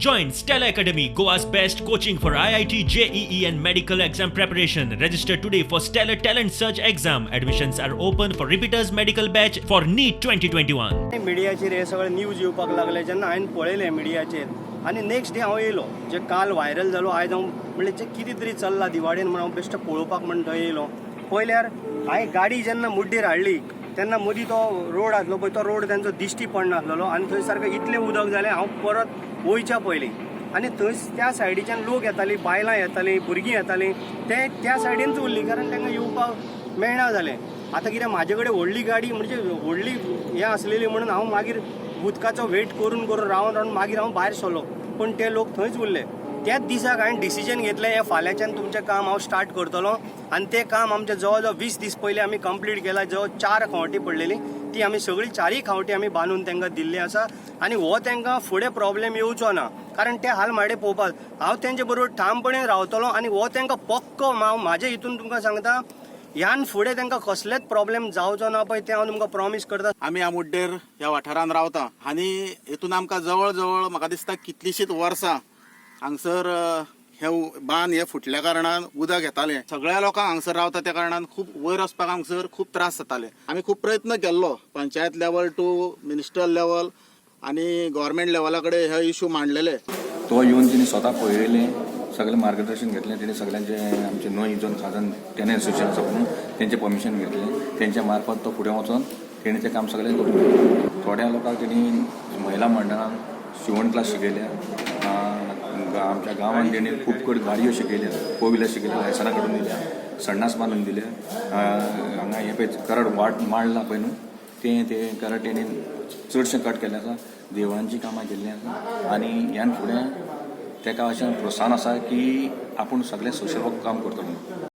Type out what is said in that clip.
Join Stellar Academy, Goa's best coaching for IIT, JEE, and medical exam preparation. Register today for Stellar Talent Search exam. Admissions are open for repeaters medical batch for NEET 2021. मिडियाचेर हे सगळे news येवपाक लागले जेन्ना हांवें पळयलें मिडियाचेर आनी नेक्स्ट डे हांव येयलो. जे काल व्हायरल जालो, आयज हांव म्हणलें जे कितें तरी चल्लां दिवाडेन म्हण हांव बेश्टो पळोवपाक म्हण थंय येयलो. पळयल्यार हांवें गाडी जेन्ना मुड्डेर हाडली तेन्ना मदीं तो रोड आसलो पळय, तो रोड तेंचो दिश्टी पडनासलेलो आनी थंय सारकें इतलें उदक जालें हांव परत वयच्या पयलीं. आनी थंय त्या सायडीच्यान लोक येताली, बायलां येतालीं, भुरगीं येतालीं, ते त्या सायडीनच उरली कारण तांकां येवपाक मेळना जालें. आतां कितें म्हाजे कडेन व्हडली गाडी म्हणजे व्हडली हें आसलेली म्हणून हांव मागीर उदकाचो वेट करून करून रावन रावन मागीर हांव भायर सरलो, पूण ते लोक थंयच उरले. त्याच दिसाक हांवें डिसिजन घेतलें, हें फाल्यांच्यान तुमचें काम हांव स्टार्ट करतलो. आनी तें काम आमचें जवळ जवळ 20 दीस पयलीं आमी कंप्लीट केलां. जवळ चार खांवटी पडलेली, ती आमी सगळी चारय खांवटी आमी बांदून तांकां दिल्ली आसा. आनी हो तांकां फुडें प्रॉब्लेम येवचो ना, कारण ते हाल माडे पळोवपाक हांव तेंचे बरोबर ठामपणे रावतलो. आनी हो तांकां पक्को हांव म्हाजे हितून तुमकां सांगता, ह्यान फुडें तांकां कसलेच प्रॉब्लेम जावचो ना पळय, तें हांव तुमकां प्रॉमीस करता. आमी ह्या मुड्डेर ह्या वाठारांत रावता आनी हितून आमकां जवळ जवळ म्हाका दिसता कितलींशींच वर्सां हांगसर हे बांद हे फुटल्या कारणान उदक येतालें. सगळ्या लोकांक हांगसर रावता त्या कारणान खूब वयर वचपाक हांगसर खूब त्रास जाताले. आमी खूब प्रयत्न केल्लो, panchayat level to minister level आनी गव्हर्मेंट लेवला कडेन हे इशू मांडलेले. तो येवन तिणे स्वता पळयलें, सगळें मार्गदर्शन घेतलें तेणे. सगळ्यांचे आमचे न्हय जोन खाजन तेणे एसोसिएशन आसा म्हणून तेंचें परमिशन घेतलें. तेंच्या मार्फत तो फुडें वचोन तेणी तें काम सगळें करून दिलें. थोड्या लोकांक तेणी महिला मंडळान शिवण क्लास शिकयल्या. आमच्या गांवांत तेणी खूब कडेन गाडयो शिकयल्या, फोर व्हिलर शिकयल्या, लायसनां काडून दिल्या, संडास बांदून दिल्या. हांगा हें पळय करड वाट मांडलां पळय न्हू, तें तें करड तेणी चडशें कट केल्लें आसा. देवळांची कामां केल्लीं आसा आनी ह्यान फुडें तेका अशें प्रोत्साहन आसा की आपूण सगळें सोशल वर्क काम करतलो म्हणून.